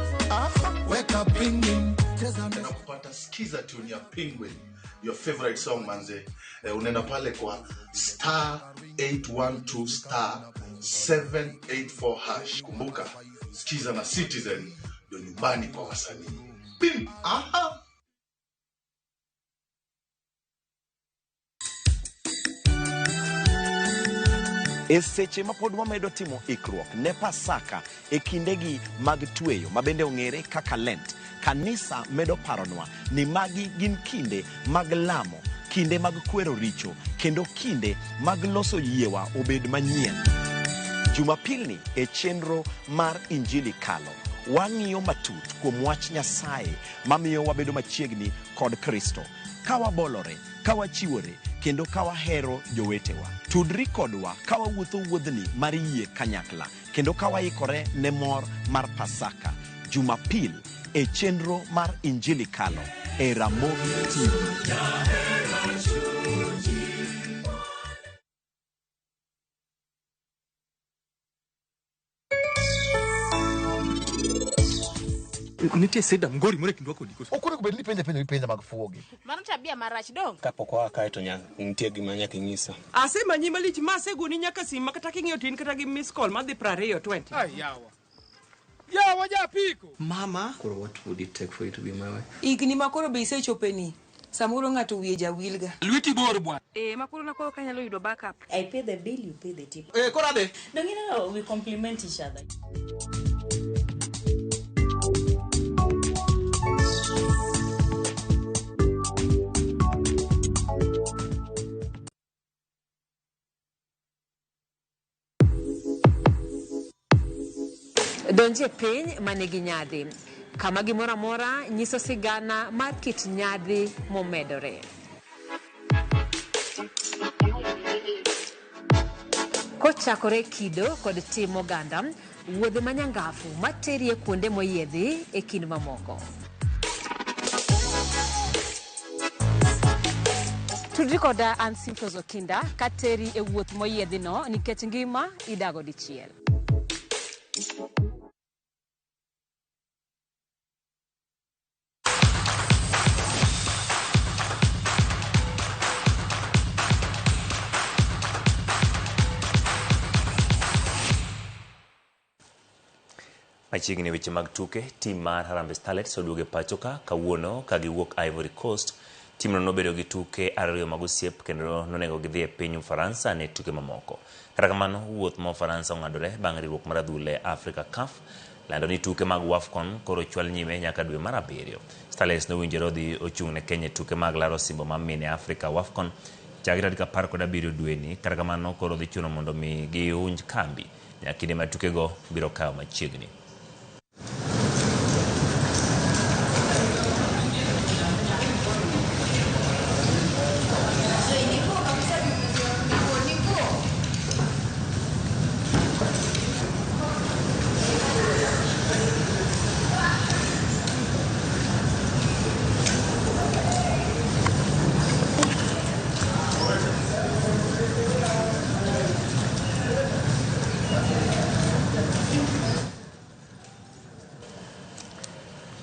[SPEAKER 12] wake up, bling bling, cheza na
[SPEAKER 14] kupata skiza tune ya Penguin, your favorite song manze. Unaenda pale kwa star 812 star 784 hash. Kumbuka, skiza na Citizen ndio nyumbani kwa wasanii. Bim! Aha!
[SPEAKER 13] E seche ma pod wamedo timo ikruok ne Pasaka e kindegi mag tweyo ma bende ong'ere kaka Lent, kanisa medo paronwa ni magi gin kinde mag lamo, kinde mag kwero richo, kendo kinde mag loso yiewa obed manyien. Jumapilni e chenro mar Injili Kalo, wang'iyo matut kuom wach Nyasaye mamiyo wabedo machiegni kod Kristo. Ka wabolore, ka wachiwore, kendo ka wahero jowetewa. Tudri kodwa ka wawuotho wuodhni mar yie kanyakla, kendo ka waikore ne mor mar Pasaka. Jumapil e chenro mar Injili Kalo e Ramogi TV.
[SPEAKER 15] Nitie sida mgori moro e kindwa kodi koso?
[SPEAKER 14] Ok onego bed ni ipenja penjo mipenja mag fuwogi.
[SPEAKER 16] Mano tabia marach dong.
[SPEAKER 17] Kapok oa kae to nitie gima nyaka inyisa.
[SPEAKER 18] Asemanyi malich ma asegoni nyaka sim ma kata king'iyo to in kata gi miss call madhi 20 20.
[SPEAKER 15] Ai yawa. Yawa japiko.
[SPEAKER 18] Mama.
[SPEAKER 17] Koro what would it take for you to be my wife?
[SPEAKER 19] Higni ma koro be isechopeni. Samoro ng'ato wiye jawilga.
[SPEAKER 15] Lweti bor bwana.
[SPEAKER 16] Ma koro nakoro kanyalo yudo backup.
[SPEAKER 22] I pay the bill, you pay the tip.
[SPEAKER 15] Koro ade.
[SPEAKER 22] Don't you know we complement each other.
[SPEAKER 23] Donje piny manigi nyadhi, kama gimoro amora nyiso sigana mar kit nyadhi momedore. Kochakore kido kod tim oganda, wuodhe manyangafu materie kuonde moyiedhi e kind mamoko. Tudri koda an Simfros Okinda kateri e wuoth moyiedhi no nikech ngima idago dichiel.
[SPEAKER 1] Machiegni weche mag tuke, tim mar Harambee Starlets oduogo e pacho ka kawuono ka giwuok Ivory Coast. Timno nobedo gi tuke ariyo mag osiep kendo nonego gidhi e piny Ufaransa ne tuke mamoko. Kata kamano, wuoth ma Ufaransa ong'adore bang' riwruok mar adhula e Africa CAF lando ni tuke mag WAFCON koro chwal nyime nyaka dwe mar 7. Starlets nowinjore odhi ochung' ne Kenya e tuke mag laro osimbo mar mine Africa WAFCON chakre tarik 17 dweni. Kata kamano, koro dhi chuno mondo mi giunj kambi nyaka kinde ma tukego biro kawo machiegni.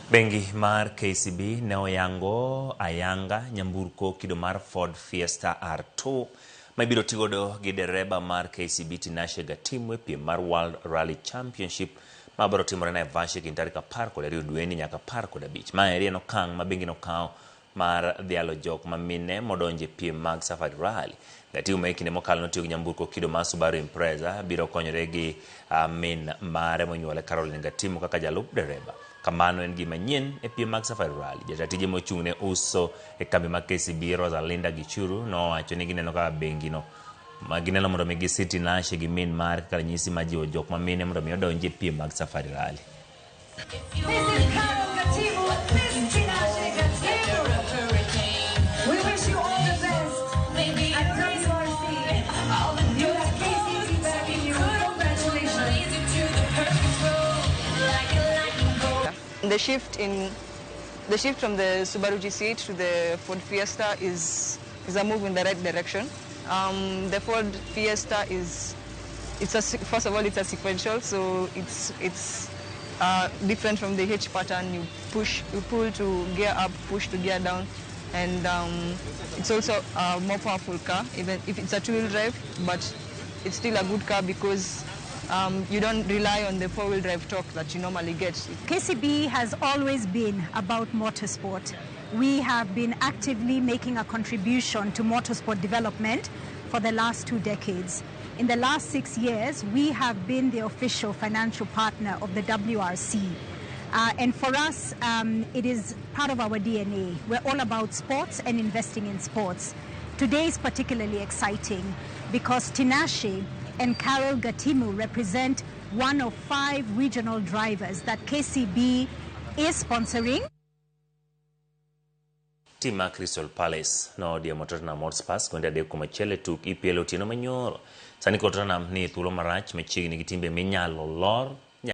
[SPEAKER 1] Bengi mar KCB ne oyango ayanga nyamburko kido mar Ford Fiesta R2 ma ibiro tigodo gi dereba mar KCB Tinashe Gatimu e piem mar World Rally Championship ma biro timore Naivasha kind tarik 12 dweni nyaka 15. Maeri en okang' ma bengi nokawo mar dhialo jok ma mine modonjo e piem mag Safari Rally. Gatimu ma e kinde mokalo notiyo gi nyamburko kido mar Subaru Impreza biro konyore gi min mare monyuole Caroline Gatimu kaka jalup dereba. Kamano en gima nyien e piem mag Safari Rally. Jata tije mochung' ne uso e kambi mar KCB Rosalinda Gichuru nowacho ni gineno kaka bengino ma gineno mondo mi gisit Tinashe gi min mare kaka ranyisi mar jiwo jok ma mine mondo mi odonji e piem mag Safari Rally.
[SPEAKER 11] This is Carol Gatimu, Miss Tinashe Gatimu. We wish you all the best at WRC. You have KCB backing you. Congratulations.
[SPEAKER 24] The shift from the Subaru GC8 to the Ford Fiesta is a move in the right direction. The Ford Fiesta is first of all it's a sequential, so it's different from the H pattern. You pull to gear up, push to gear down, and it's also a more powerful car, even if it's a two-wheel drive, but it's still a good car because you don't rely on the four-wheel drive torque that you normally get.
[SPEAKER 30] KCB has always been about motorsport. We have been actively making a contribution to motorsport development for the last 2 decades. In the last 6 years, we have been the official financial partner of the WRC. And for us, it is part of our DNA. We're all about sports and investing in sports. Today is particularly exciting because Tinashe and Carol Gatimu represent one of five regional drivers that KCB is sponsoring.
[SPEAKER 1] Tim mar Crystal Palace nodiemo Tottenham Hotspur gonde 3-1 e tuk EPL otieno manyoro. Sani koro Tottenham ni e thuolo marach machiegni gi timbe minyalo lor.